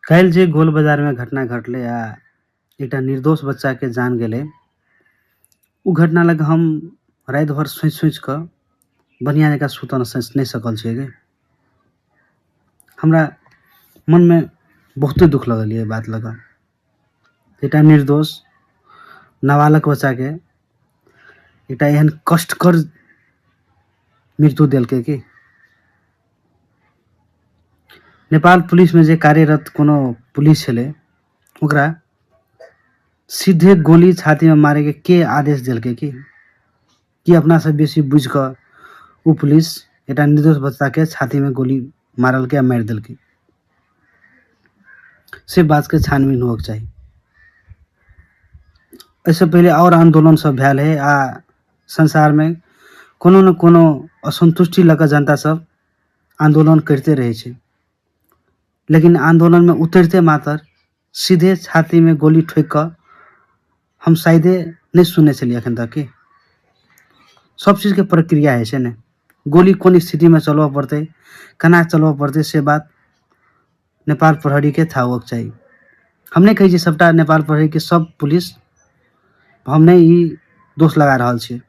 काल्हि जे गोल बाजारमे घटना घटलै आ एकटा निर्दोष बच्चाके जान गेलै, ओ घटना लग हम राति भरि सोचि सोचि कऽ बढ़िआँ जकाँ सुतऽ नहि सकल छियै गे। हमरा मनमे बहुते दुःख लगल यऽ एहि बात लऽ कऽ। एकटा निर्दोष नाबालक बच्चाके एकटा एहन कष्टकर मृत्यु देलकै कि नेपाल पुलिसमे जे कार्यरत कोनो पुलिस छलै ओकरा सीधे गोली छातीमे मारैके के आदेश देलकै कि कि अपनासँ बेसी बुझि कऽ ओ पुलिस एकटा निर्दोष बच्चाके छातीमे गोली मारलकै आ मारि देलकै। से बातके छानबीन होबक चाही। एहिसँ पहिले आओर आन्दोलन सब भेल हइ आ संसारमे कोनो ने कोनो असन्तुष्टि लऽ कऽ जनता सब आन्दोलन करिते रहै छै, लेकिन आन्दोलनमे उतरिते मातर सीधे छातीमे गोली ठोकि कऽ हम शायदे नहि सुनने छलियै एखन तक कि सब चीजके प्रक्रिया होइ छै ने। गोली कोन स्थितिमे चलबऽ पड़तै, केना चलबऽ पड़तै, से बात नेपाल प्रहरीके थाह होबक चाही। हम नहि कहै छी सभटा नेपाल प्रहरीके सब पुलिस, हम नहि ई दोष लगा रहल छी।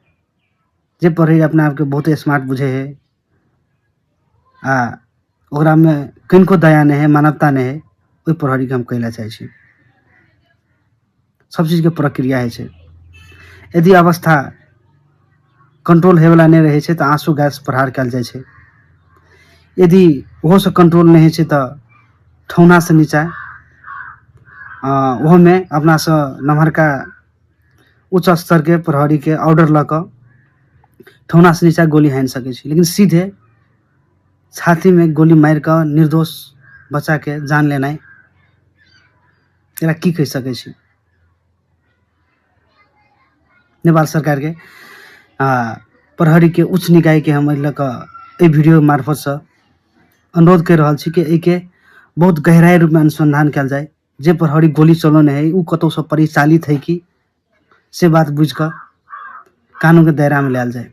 जे प्रहरी अपना आपके बहुते स्मार्ट बुझै हइ आ ओकरामे कनिको दया नहि हइ, मानवता नहि हइ, ओहि प्रहरीके हम कहै लए चाहै छी सब चीजके प्रक्रिया होइ छै। यदि अवस्था कंट्रोल होइवला नहि रहै छै तऽ आँसू गैस प्रहार कयल जाइ छै। यदि ओहोसँ कंट्रोल नहि होइ छै तऽ ठेहुनासँ नीचा, ओहोमे अपनासँ नमहरका उच्च स्तरके प्रहरीके ऑर्डर लऽ कऽ ठेहुनासँ नीचा गोली हानि सकै छी, लेकिन सीधे छातीमे गोली मारि कऽ निर्दोष बच्चाके जान लेनाइ, एकरा की कहि सकै छी? नेपाल सरकारके आ प्रहरीके उच्च निकायके हम एहि लऽ कऽ एहि वीडियो मार्फतसँ अनुरोध करि रहल छी कि एहिके बहुत गहराइ रूपमे अनुसन्धान कयल जाय। जे प्रहरी गोली चलौने हइ ओ कतहुसँ परिचालित हइ कि से बात बुझि कऽ कानूनके दायरामे लायल जाय।